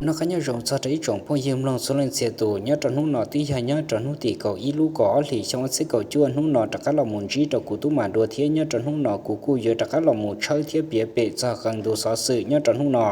Noj qab nyob zoo txog rau ib tsoom phooj ywg mloog txhua leej txhia tus. Nyob rau hnub no twb yog nyob rau hnub tim kaum ib lub kaum ob hlis xyoo ob txhiab kaum cuaj. Hnub no rov qab los mus ntsib rau kuv tub Mam Dua thiab nyob rau hnub no kuv kuj yuav rov qab los mus tshawb thiab piav pem txog qee ntu xov xwm nyob rau hnub no.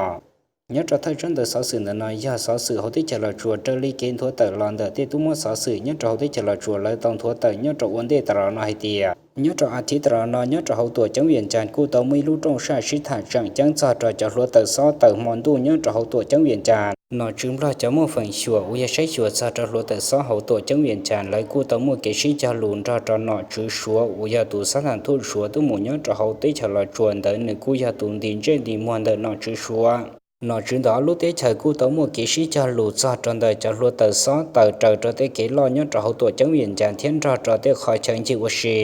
Nyob rau thawj tsab ntawv xov xwm ntawm no yog xov xwm hauv teb chaws Los Tsuas raws li kev nthuav tawm los ntawm tej tub muab xov xwm nyob rau hauv teb chaws Los Tsuas lawv tau nthuav tawm nyob rau ua ntej tas los no hais tias nyob rau as thiv tas los no nyob rau hauv tuam ceeb Vias Cas kuj tau muaj ib lub rooj saj sib tham tseem ceeb txog rau cov hluav taws xob tawm hmo ntuj nyob rau hauv tuam ceeb Vias Cas. Nom tswv Nplog cov muaj feem xyuam uas yog saib xyuas txog rau hluav taws xob hauv tuam ceeb Vias Cas lawv kuj tau muaj kev sib cog lus nrog rau nom tswv Suav uas yog tus xab tham thuj Suav tuaj mus nyob rau hauv teb chaws Los Tsuas ntawd nws kuj yog tus nti ntsej nti muag ntawm nom tswv Suav. Nom tswv ntawm ob lub teb chaws kuj tau muaj kev sib cog lus txog rau ntawm cov hluav taws xob tawm raws rau tej kev loj nyob rau hauv tuam ceeb Vias Cas thiab nrog rau tej qhov chaw ncig ua si.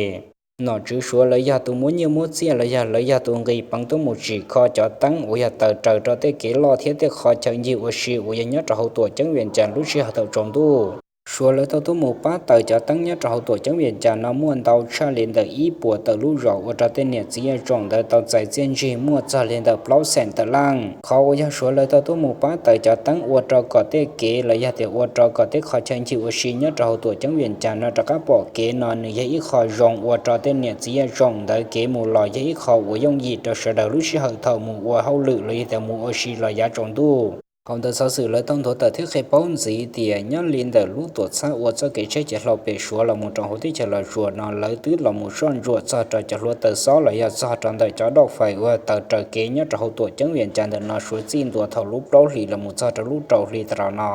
Nom tswv Suav lawv yog tus muab nyiaj muab txiaj los yog lawv yog tus nqis peev tuaj mus tsim kho cov teeb uas yog tawm raws rau tej kev loj thiab tej qhov chaw ncig ua si uas yog nyob rau hauv tuam ceeb Vias Cas lub sij hawm thaum tsaus ntuj. Suav lawv tau tuaj mus pab tawm cov teeb nyob rau hauv tuam ceeb Vias Cas no muaj ntau tshaj li ntawm ib puas tawm lub zos ua rau tej niam txiv yaj tsoom ntawd tau txais txiaj ntsig muaj txog li ntawm plaub xeem tawm leej. Qhov uas yog Suav lawv tau tuaj mus pab tawm cov teeb ua rau kom tej kev los yog tias ua rau kom tej qhov chaw ncig ua si nyob rau hauv tuam ceeb Vias Cas no rov qab pom kev no nws yog ib qho zoo ua rau tej niam txiv yaj tsoom ntawd kev mus los yog ib qho uas yooj yim rau sawv daws lub sij hawm thaum mus ua hauj lwm los yog tias mus ua si los yav tsaus ntuj. Hauv ntawd xov xwm lawv tau nthuav tawm thiab qhia paub ntxiv tias nyob li ntawm lub tuam txhab ua txoj kev tsheb ciav hlau pem Suav los mus rau hauv teb chaws Los Tsuas no lawv twb los mus soj ntsuam txog rau cov hluav taws xob los yog txog rau ntawm cov doj fais uas tawm raws kev nyob rau hauv tuam ceeb Vias Cas ntawm no suav txij ntua thaum lub plaub hlis los mus txog rau lub rau hli tas los no.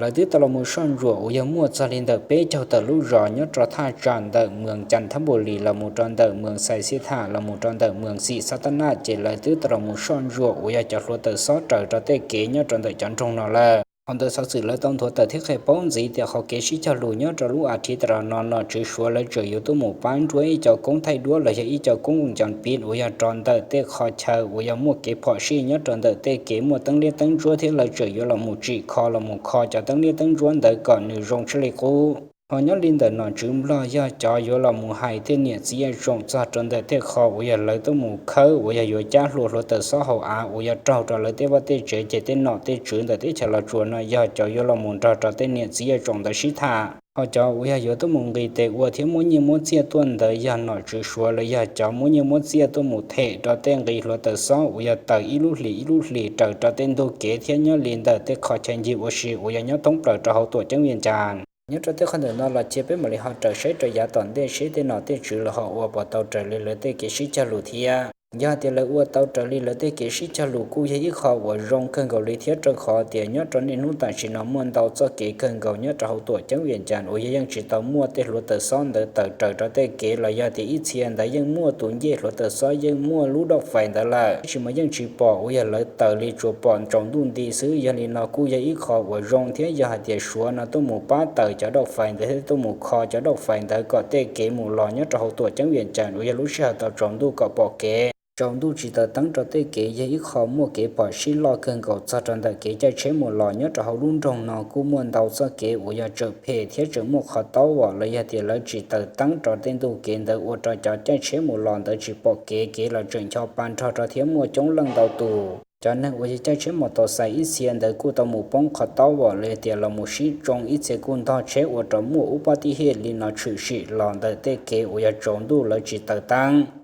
Lawv twb tau los mus soj ntsuam uas yog muaj txog li ntawm peb caug tawm lub zos nyob rau thaj tsam ntawm moos Cas Thab Npus Lis los mus rau ntawm moos Xais Xib Tham los mus rau ntawm moos Xim Xab Tab Naj ces lawv twb tau los mus soj ntsuam uas yog cov hluav taws xob raws rau tej kev nyob rau ntawm cov nroog no lawm. Hauv ntawd xov xwm lawv tau nthuav tawm thiab qhia paub ntxiv tias qhov kev sib cog lus nyob rau lub as thiv tas los no nom tswv Suav lawv tseem yuav tuaj mus pab nruab ib co koob thaij duab los yog ib co koob voo cov piv uas yog rau ntawm tej qhov chaw uas yog muaj kev phom sij nyob rau ntawm tej kev muaj teeb liab teeb ntsuab thiab lawv tseem yuav los mus tsim kho los mus kho cov teeb liab teeb ntsuab ntawd kom nws zoo tshaj li qub. Ho nyob li ntawm nom tswv Nplog yog cov yuav los mus hais tej niam txiv yaj tsoom txog rau ntawm tej qho uas yog lawv tuaj mus khawb uas yog yuav cab hlua hluav taws xob hauv av uas yog raug rau lawv tej vaj tej tsev ces tej nom tej tswv ntawm teb chaws Los Tsuas no yog cov yuav los mus nrog rau tej niam txiv yaj tsoom ntawd sib tham. Ho cov uas yog yuav tuaj mus nqis tes ua thiab muab nyiaj muab txiaj tuaj ntawd yog nom tswv Suav lawv yog cov muab nyiaj muab txiaj tuaj mus them rau tej nqi hluav taws xob uas yog tawm ib lub hlis ib lub hlis raws rau tej ntug kev thiab nyob li ntawm tej qho chaw ncig ua si uas yog nyob thoob plaws rau hauv tuam ceeb Vias Cas. Nyob rau tej qhov ntawm no los cia peb mam li ho raws saib rau yav tom ntej seb tej nom tej tswv lawv ho ua puas tau raws li lawv tej kev sib cog lus thiab. Yog hais tias lawv ua tau raws li lawv tej kev sib cog lus kuj yog ib qho uas zoo kawg nkaus li thiab rau qhov tias nyob rau niaj hnub tam sim no muaj ntau txoj kev kawg nkaus nyob rau hauv tuam ceeb Vias Cas uas yog yeej tsis tau muaj tej hluav taws xob ntawd tawm raws rau tej kev los yog tias ib txhia ntawd yeej muaj tus ncej hluav taws xob yeej muaj lub doj fais ntawd lawm, tab sis mas yeej tsis pom uas yog lawv tawm li tsuas pom tsaus ntuj nti xwb. Yog li no kuj yog ib qho uas zoo thiab yog hais tias Suav no tuaj mus pab tawm cov doj fais ntawd thiab tuaj mus kho cov doj fais ntawd kom tej kev mus los nyob rau hauv tuam ceeb Vias Cas uas yog lub sij hawm tau tsaus ntuj kom pom kev. Tsaus ntuj tsis taws teeb rau tej kev yog ib qho muaj kev phom sij loj kawg nkaus txog rau ntawm kev caij tsheb mus los nyob rau hauv lub nroog no kuj muaj ntau txoj kev uas yog tseem phem thiab tseem muaj qhov taub vom los yog tias lawv tsis taws teeb rau tej ntug kev ntawd ua rau cov caij tsheb mus los ntawd tsis pom kev, kev los tseem ncho pa nrog rau thiab muaj coob leej ntau tus. Cov neeg uas yog caij tsheb mos tos xais ib txhia ntawd kuj tau mus poob qhov taub vom los yog tias los mus sib tsoo ib txhia kuj ntog tsheb ua rau muaj ub pob tib hej li no tshwm sim los ntawm tej kev uas yog tsaus ntuj lawv tsis taws teeb.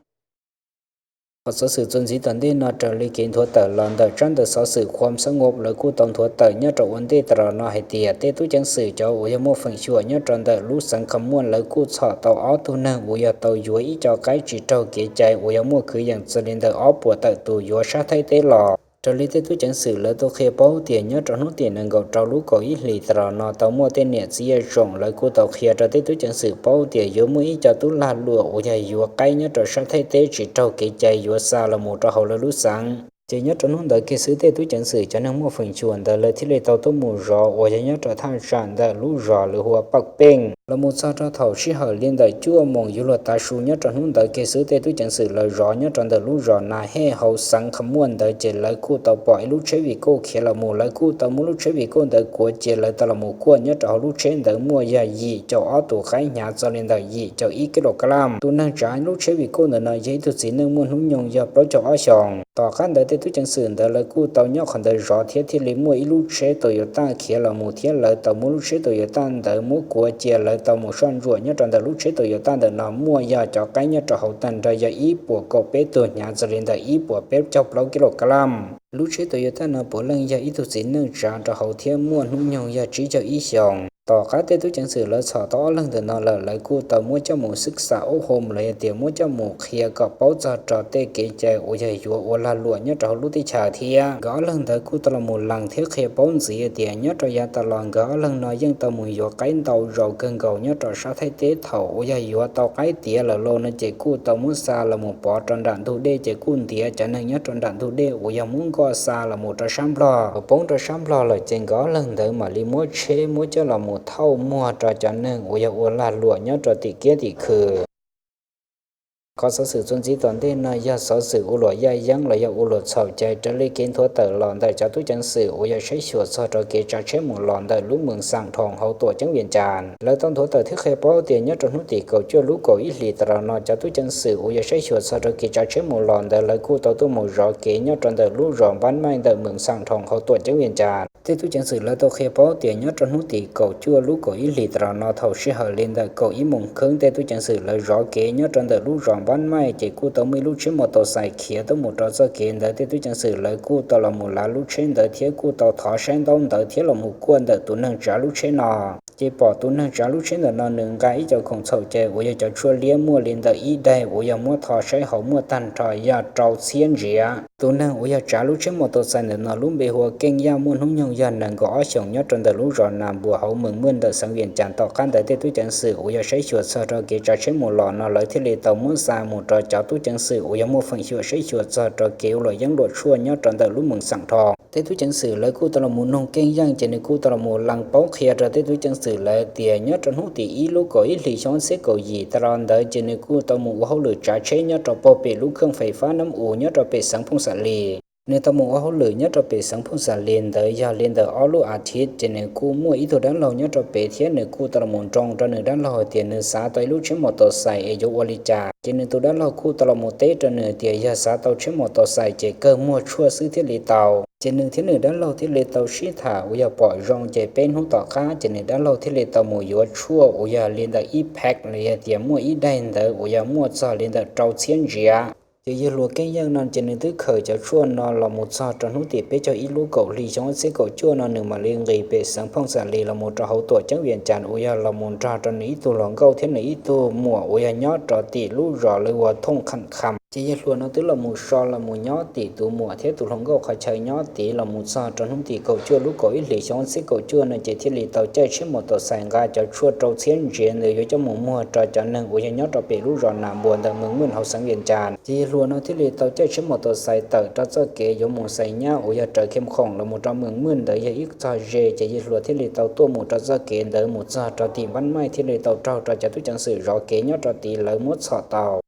Qhov xov xwm txuas ntxiv tom ntej no raws li kev nthuav tawm los ntawm tsab ntawv xov xwm Khuam Xab Ngov lawv kuj tau nthuav tawm nyob rau ua ntej tas los no hais tias tej tub ceev xwm cov uas yog muaj feem xyuam nyob rau ntawm lub xeev Kham Muam lawv kuj txhom tau ob tug neeg uas yog tau yuav ib co qaib tsis raug kev cai uas yog muaj kwv yees txog li ntawm ob puas tawm tus yuav sab Thaib teb los. Raws li tej tub ceev xwm lawv tau qhia paub tias nyob rau hnub tim nees nkaum rau lub kaum ib hlis tas los no tau muaj tej niam txiv yaj tsoom lawv kuj tau qhia rau tej tub ceev xwm paub tias yuav muaj ib co tub lag luam uas yog yuav qaib nyob rau sab Thaib teb tsis raug kev cai yuav xa los mus rau hauv lawv lub xeev. Ces nyob rau hnub ntawd kiag xwb tej tub ceev xwm cov neeg muaj feem xyuam ntawd lawv thiaj li tau tuaj mus zov uas yog nyob rau thaj tsam ntawm lub zos lawv hu ua Paj Peej los mus txog rau thaum sij hawm li ntawm cuaj moos yuav luag tav su nyob rau hnub ntawd kiag xwb tej tub ceev xwm lawv zov nyob rau ntawm lub zos Nas Hej hauv xeev Kham Muam ntawd ces lawv kuj tau pom ib lub tsheb vim kauj khiav los mus, lawv kuj tau muab lub tsheb vim kauj ntawd kuav cia lawv tau los mus kuaj nyob rau hauv lub tsheb ntawd muaj yog yim caum ob tus qaib hnyav txog li ntawm yim caum ib kis lus kas lam. Tus neeg tsav lub tsheb vim kauj ntawd no yog ib tug txiv neej muaj hnub nyoog yog plaub caug ob xyoos. Tom qab ntawd tej Tub ceev xwm ntawd lawv kuj tau nyob qhov ntawd zov thiab thiaj li muaj ib lub tsheb Toyota khiav los mus thiab lawv tau muab lub tsheb Toyota ntawd muab kuav cia, lawv tau mus soj ntsuam nyob rau ntawm lub tsheb Toyota ntawm no muaj yog cov qaib nyob rau hauv tag nrho yog ib puas kaum peb tug hnyav txog li ntawm ib puas peb caug plaub kis lus kas lam. Lub tsheb Toyota no puav leej yog ib tug txiv neej tsav rau hauv thiab muaj hnub nyoog yog tsib caug ib xyoos. Tom qab tej tub ceev xwm lawv txhom tau ob leeg ntawm no lawm, lawv kuj tau muab coj mus xwb xam ub hom los yog tias muab coj mus qhia kom paub txog rau tej kev cai uas yog yuav ua lag luam nyob rau hauv lub teb chaws thiab. Nkawd ob leeg ntawd kuj tau los mus lees thiab qhia paub ntxiv tias nyob rau yav tas los nkawd ob leeg no yeej tau mus yuav qaib ntau zaus kawg nkaus nyob rau sab Thaib teb. Thaum uas yog yuav tau qaib tiav lawm los no ces kuj tau muab xa los mus pov rau nram ntug dej ces kuj ntiav cov neeg nyob rau nram ntug dej uas yog muab nkoj xa los mus rau sab Nplog. Thaum poob rau sab Nplog lawm ces nkawd ob leeg ntawd mam li muab tsheb muab coj los mus thauj muag rau cov neeg uas yog ua lag luam nyob rau tim kiab tim khw. Qhov xov xwm txuas ntxiv tom ntej no yog xov xwm ua luam yaj yeeb los yog ua luam txhaum cai raws li kev nthuav tawm los ntawm cov tub ceev xwm uas yog saib xyuas txog rau kev tsav tsheb mus los ntawm lub moos Xam Thoo hauv tuam ceeb Vias Cas. Lawv tau nthuav tawm thiab qhia paub tias nyob rau hnub tim kaum cuaj lub kaum ib hlis tas los no cov tub ceev xwm uas yog saib xyuas txog rau kev tsav tsheb mus los ntawd lawv kuj tau tuaj mus zov kev nyob rau ntawm lub zos Npab Maij ntawm moos Xam Thoo hauv tuam ceeb Vias Cas. Tej tub ceev xwm lawv tau qhia paub tias nyob rau hnub tim kaum cuaj lub kaum ib hlis tas los no thaum sij hawm li ntawm kaum ib moos kheeb tej tub ceev xwm lawv zov kev nyob rau ntawm lub zos Npab Maij ces kuj tau muaj ib lub tsheb mos tos xais khiav tuaj mus rau txoj kev ntawd. Tej tub ceev xwm lawv kuj tau los mus lav lub tsheb ntawd thiab kuj tau thov saib ntaub ntawv thiab los mus kuaj ntawm tus neeg tsav lub tsheb no. Ces pom tus neeg tsav lub tsheb ntawm no nws nqa ib co khoom txhaum cai uas yog cov tshuaj liab muaj li ntawm ib daig uas yog muab tho saib hauv muaj tag nrho yog rau txhiab ntsiav. Tus neeg uas yog tsav lub tsheb mos tos xais ntawm no lub npe hu ua Keej Yaj muaj hnub nyoog yog nees nkaum ob xyoos nyob rau ntawm lub zos Nas Npuas hauv moos Muaj ntawm xeev Vias Cas. Tom qab ntawd tej tub ceev xwm uas yog saib xyuas txog rau kev tsav tsheb mus los no lawv thiaj li tau muab xa mus rau cov tub ceev xwm uas yog muaj feem xyuam saib xyuas txog rau kev ua luam yeeb luam tshuaj nyob rau ntawm lub moos Xam Thoo. Tej tub ceev xwm lawv kuj tau los mus noog Keej Yaj ces nws kuj tau los mus lees paub qhia rau tej tub ceev xwm lawv tias nyob rau hnub tim ib lub kaum ib hlis xyoo ob txhiab kaum yim tas los ntawd ces nws kuj tau mus ua hauj lwm tsav tsheb nyob rau pog pem lub khooj fais fab Nab Us nyob rau pem xeev Phooj Xas Lis. Nws tau mus ua hauj lwm nyob rau pem xeev Phooj Xas Lis ntawd yog li ntawm ob lub as thiv ces nws kuj muaj ib tug dab laug nyob rau pem thiab nws kuj tau los mus nroo rau nws dab laug tias nws xav tau ib lub tsheb mos tos xais es yuav ua li cas. Ces nws tus dab laug kuj tau los mus teb rau nws tias yog xav tau tsheb mos tos xais ces kawg muag tshuaj xwb thiaj li tau. Ces nws thiab nws dab laug thiaj li tau sib tham uas yog pom zoo ces peb hnub tom qab ces nws dab laug thiaj li tau mus yuav tshuaj uas yog li ntawm ib pack los yog tias muaj ib daig ntawd uas yog muaj txog li ntawm rau txhiab ntsiav. Ces yawg hluas Keej Yaj no ces nws twb khaws cov tshuaj no los mus txog rau hnub tim peb caug ib lub kaum hli xyoo ob txhiab kaum cuaj no nws mam li nqis pem xeev Phooj Xas Lis los mus rau hauv tuam ceeb Vias Cas uas yog los mus nrog rau nws ib tug hluas nkauj thiab nws ib tug muam uas yog nyob rau tim lub zos lawv ua Thooj Kham Kham. Ces yawg hluas no twb los mus so los mus nyob tim tus muam thiab tus hluas nkauj qhov chaw nyob tid los mus txog rau hnub tim kaum cuaj lub kaum ib hlis xyoo ob txhiab kaum cuaj no ces thiaj li tau caij tsheb mos tos xais nqa cov tshuaj rau txhiab ntsiav ntawd yuav coj mus muag rau cov neeg uas yog nyob rau pem lub zos Nas Npuas ntawm moos Muaj hauv xeev Vias Cas. Ces yawg hluas no thiaj li tau caij tsheb mos tos xais tawm rau txoj kev yuav mus Xais Nyab uas yog raws Kham Khoom los mus rau moos Muaj ntawd yog ib txog ze, ces yawg hluas thiaj li tau tuaj mus rau txoj kev ntawd mus txog rau tim Npab Maij thiaj li tau raug rau cov tub ceev xwm zov kev nyob rau tid lawv muab txhom tau.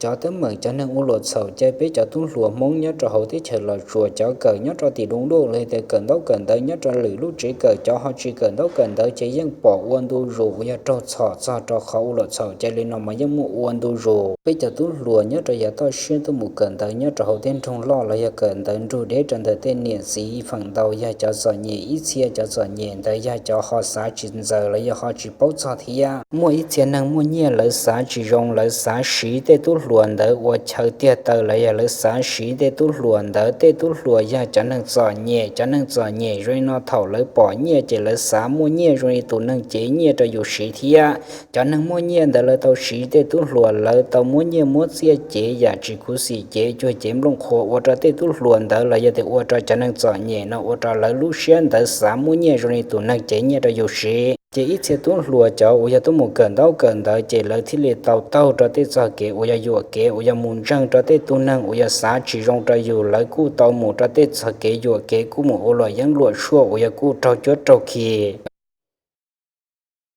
Cov teeb meem cov neeg ua luam txhaum cai peb cov tub hluas Hmoob nyob rau hauv teb chaws Los Tsuas, cov kawm nyob rau tim doo duj los yog tias kawm ntaub kawm ntawv nyob rau lwm lub tsev kawm, cov ho tsis kawm ntaub kawm ntawv ces yeej pom ua ntu zus uas yog raug txhom txog rau qhov ua luam txhaum cai li no mas yeej muaj ua ntu zus. Peb cov tub hluas nyob rau yav toj siab tuaj mus kawm ntawv nyob rau hauv tej nroog loj los yog kawm ntawv nrug deb rau ntawm tej niam txiv feem ntau yog cov txom nyem, ib txhia cov txom nyem ntawd yog cov ho xav tsis ntxaws los yog ho tsis paub txog thiab. Muaj ib txhia neeg muaj nyiaj lawv xav tsis zoo, lawv xav siv tej tub hluas ntawd ua chaw tiag taw los yog lawv xav siv tej tub hluas ntawd. Tej tub hluas yog cov neeg txom nyem, cov neeg txom nyem zoo li no thaum lawv pom nyiaj ces lawv xav muaj nyiaj zoo li tus neeg cev nyiaj rau yus siv thiab. Cov neeg muaj nyiaj ntawd lawv tau siv tej tub hluas, lawv tau muab nyiaj muab txiaj cev yam tsis khuv xim, cev cuag cev nplooj qhuav ua rau tej tub hluas ntawd los yog tias ua rau cov neeg txom nyem no ua rau lawv lub siab ntawd xav muaj nyiaj zoo li tus neeg cev nyiaj rau yus siv. Ces ib txhia tub hluas cov uas yog tuaj mus kawm ntaub kawm ntawv ces lawv thiaj li tau taug rau tej txoj kev uas yog yuam kev uas yog mus ntseeg rau tej tug neeg uas yog xav tsis zoo rau yus, lawv kuj tau mus rau tej txoj kev yuam kev kuj mus ua luam yeeb luam tshuaj uas yog kuj raug cuab raug khi.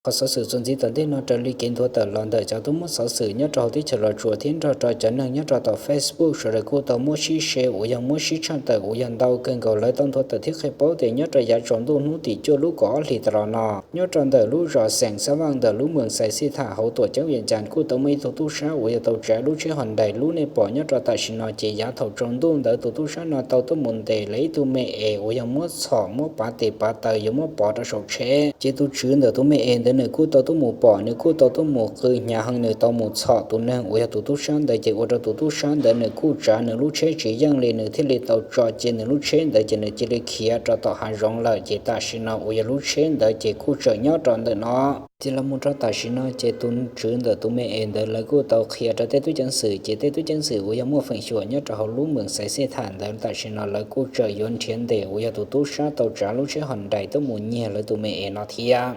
Qhov xov xwm txuas ntxiv tom ntej no raws li kev nthuav tawm los ntawm cov tub muab xov xwm nyob rau hauv teb chaws Los Tsuas thiab nrog rau cov neeg nyob rau tom Facebook sawv daws kuj tau muab sib share uas yog muab sib tshaj tawm uas yog ntau kawg nkaus lawv tau nthuav tawm thiab qhia paub tias nyob rau yav tsaus ntuj hnub tim cuaj lub kaum ob hlis tas los no, nyob rau ntawm lub zos xeem Xab Vaj ntawm lub moos Xais Xij Tham hauv tuam ceeb Vias Cas kuj tau muaj ib tug tub sab uas yog tau tsav lub tsheb Hyundai lub nej pom nyob rau tam sim no ces yav thaum tsaus ntuj ntawd tus tub sab no tau tuaj mus ntes lawv ib tug me es uas yog muab txhom muab pav tes pav taw yuav muab pov rau saum tsheb. Ces tus tswv ntawm tus me es ntawd nws kuj tau tuaj mus pom, nws kuj tau tuaj mus qw hnyav heev, nws tau mus txhom tus neeg uas yog tus tub sab ntawd ces ua rau tus tub sab ntawd nws kuj tsav nws lub tsheb tsis yeej li, nws thiaj li tau tso cia nws lub tsheb ntawd ces nws cia li khiav rau tom hav zoov lawm. Ces tam sim no uas yog lub tsheb ntawd ces kuj tseem nyob rau ntawm no. Ces los mus rau tam sim no ces tus tswv ntawm tus me es ntawd lawv kuj tau qhia rau tej tub ceev xwm, ces tej tub ceev xwm uas yog muaj feem xyuam nyob rau hauv lub moos Xais Xij Tham ntawd tam sim no lawv kuj tseem yuav nrhiav ntes uas yog tus tub sab tau tsav lub tsheb Hyundai tuaj mus nyiag lawv tus me es no thiab.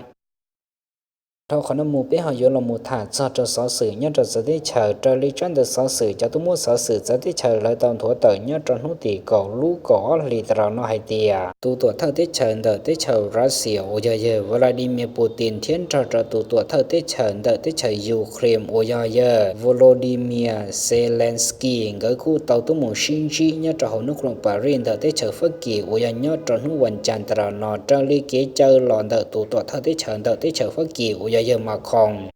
Dhau qhov no mus peb ho yuav los mus tham txog rau xov xwm nyob rau txawv teb chaws. Raws li tsab ntawv xov xwm cov tub muab xov xwm txawv teb chaws lawv tau nthuav tawm nyob rau hnub tim kaum lub kaum ob hlis tas los no hais tias tus tuam thawj teb chaws ntawm teb chaws Russia uas yog yawg Vladimir Putin thiab nrog rau tus tuam thawj teb chaws ntawm teb chaws Ukraine uas yog yawg Volodymyr Zelensky nkawd kuj tau tuaj mus sib ntsib nyob rau hauv hnub qloos Paris ntawm teb chaws Fab Kis uas yog nyob rau hnub vas cas tas los no. Raws li kev caw los ntawm tus tuam thawj teb chaws ntawm teb chaws Fab Kis uas yog yawg Macron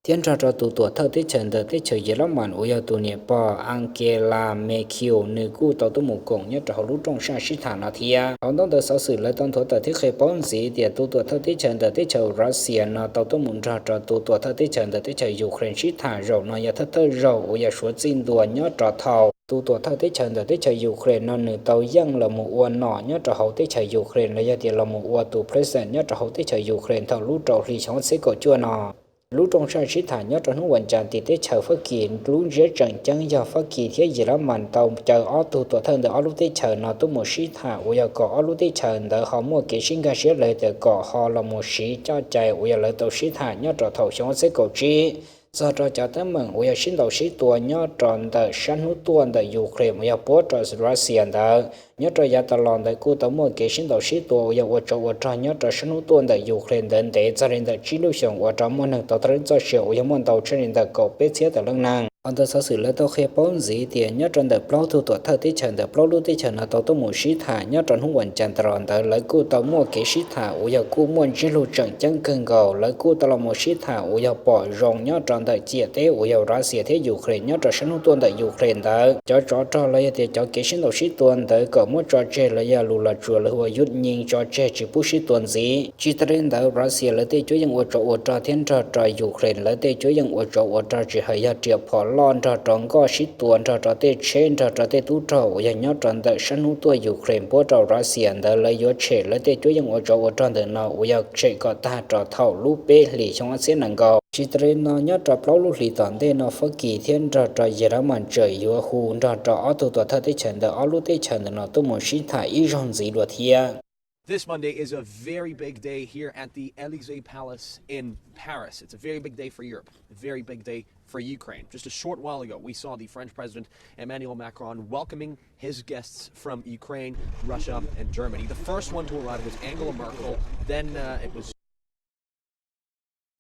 thiab nrog rau tus tuam thawj teb chaws ntawm teb chaws Yelamas uas yog tus niam pog Angela Merkel nws kuj tau tuaj mus koom nyob rau hauv lub rooj saj sib tham no thiab. Hauv ntaub ntawv xov xwm lawv tau nthuav tawm thiab qhia paub ntxiv tias tus tuam thawj teb chaws ntawm teb chaws Russia no tau tuaj mus nrog rau tus tuam thawj teb chaws ntawm teb chaws Ukraine sib tham zaum no yog thawj thawj zaug uas yog suav txij ntua nyob rau thaum tus tuam thawj teb chaws ntawm teb chaws Ukraine no nws tau yeej los mus ua nom nyob rau hauv teb chaws Ukraine los yog tias los mus ua tus president nyob rau hauv teb chaws Ukraine thaum lub rau hli xyoo ob txhiab kaum cuaj no. Lub rooj saj sib tham nyob rau hnub vas cas tim teb chaws Fab Kis lub ntsiab tseem ceeb yog Fab Kis thiab Yelamas tau caw ob tug tuam thawj ntawm ob lub teb chaws no tuaj mus sib tham uas yog kom ob lub teb chaws ntawd ho muaj kev sib nkag siab los yog tias kom ho los mus siv coj cai uas yog lawv tau sib tham nyob rau thaum xyoo ob txhiab kaum tsib txog rau cov teeb meem uas yog sib ntaus sib tua nyob rau ntawm sab hnub tuaj ntawm Ukraine uas yog puab rau Russia ntawd. Nyob rau yav tas los ntawd kuj tau muaj kev sib ntaus sib tua uas yog ua tsov ua rog nyob rau sab hnub tuaj ntawm Ukraine ntawd ntev txog li ntawm tsib lub xyoos ua rau muaj neeg tau tag lub txoj sia uas yog muaj ntau tshaj li ntawm kaum peb txhiab tawm leej neeg. Hauv ntawv xov xwm lawv tau qhia paub ntxiv tias nyob rau ntawm plaub tug tuam thawj teb chaws ntawm plaub lub teb chaws no tau tuaj mus sib tham nyob rau hnub vas cas tas los ntawd lawv kuj tau muaj kev sib tham uas yog kuj muaj ntsiab lus tseem ceeb kawg nkaus. Lawv kuj tau los mus sib tham uas yog pom zoo nyob rau ntawm ciam teb uas yog Russia thiab Ukraine nyob rau sab hnub tuaj ntawm Ukraine ntawd. Cov tsov rog los yog tias cov kev sib ntaus sib tua ntawd kom muab tso tseg los yog lus Los Tsuas lawv hu ua yud nyij tso tseg tsis pub sib tua ntxiv. Tsis tas li ntawd Russia lawv tej cuab yeej ua tsov ua rog thiab nrog rau Ukraine lawv tej cuab yeej ua tsov ua rog tsis hais yog riam phom loj nrog rau nkoj sib tua nrog rau tej tsheb nrog rau tej tub rog uas yog nyob rau ntawm sab hnub tuaj Ukraine puab rau Russia ntawd lawv yuav tshem lawv tej cuab yeej ua tsov ua rog ntawm no uas yog tshem kom tag rau thaum lub peb hlis xyoo ob txhiab nees nkaum. Tsis tas li no nyob rau plaub lub hlis tom ntej no Fab Kis thiab nrog rau Yelamas tseem yuav hu nrog rau ob tug tuam thawj teb chaws ntawm ob lub teb chaws ntawm no tuaj mus sib tham ib zaug ntxiv dua thiab. This Monday is a very big day here at the Elysee Palace in Paris. It's a very big day for Europe, a very big day for Ukraine. Just a short while ago, we saw the French President Emmanuel Macron welcoming his guests from Ukraine, Russia, and Germany. The first one to arrive was Angela Merkel. Then uh, it was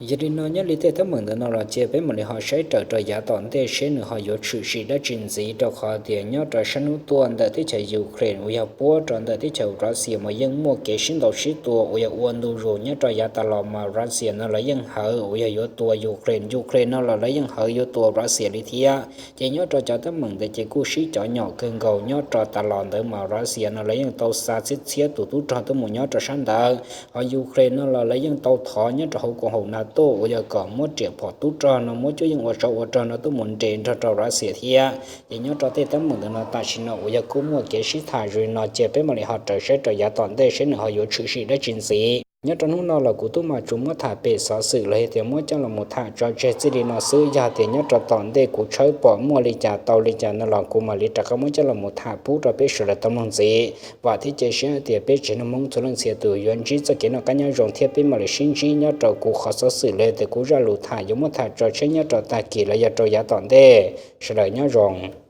Yog li no nyob li tej teeb meem ntawm no los cia peb mam li ho saib raws rau yav tom ntej seb nws ho yuav tshwm sim dab tsi ntxiv, rau qhov tias nyob rau sab hnub tuaj ntawm teb chaws Ukraine uas yog puab rau ntawm teb chaws Russia mas yeej muaj kev sib ntaus sib tua uas yog ua ntu zus. Nyob rau yav tas los mas Russia no lawv yeej hawv uas yog yuav tua Ukraine, Ukraine no los lawv yeej hawv yuav tua Russia li thiab. Ces nyob rau cov teeb meem ntawd ces kuj sib cov nyom kawg nkaus. Nyob rau tas los ntawd mas Russia no lawv yeej tau xa txhiab txhiab tus tub rog tuaj mus nyob rau sab ntawd. Ho Ukraine no los lawv yeej tau thov nyob rau hauv koom haum NATO uas yog kom muab riam phom tub rog no, muab cuab yeej ua tsov ua rog no tuaj mus nres nrog rau Russia thiab. Ces nyob rau tej teeb meem ntawm no tam sim no uas yog kuj muaj kev sib tham zoo li no, cia peb mam li ho raws saib rau yav tom ntej seb nws ho yuav tshwm sim dab tsi ntxiv. Nyob rau hnub no los kuv tub mam tsuas muab tham pem xov xwm los yog tias muab coj los mus tham tso tseg txij li no xwb. Yog tias nyob rau tom ntej kuv tshawb pom muaj li cas tau li cas no los kuv mam li rov qab muab coj los mus tham pub rau peb sawv daws tau mloog ntxiv. Vam thiab cia siab tias peb tsev neeg Hmoob txhua leej txhia tus yuav ntsib txoj kev noj qab nyob zoo thiab peb mam li sib ntsib nyob rau kuv qhov xov xwm los yog tias kuv zaj lus tham yuav muab tham tso tseg nyob rau tag kis los yog rau yav tom ntej. Sawv daws nyob zoo.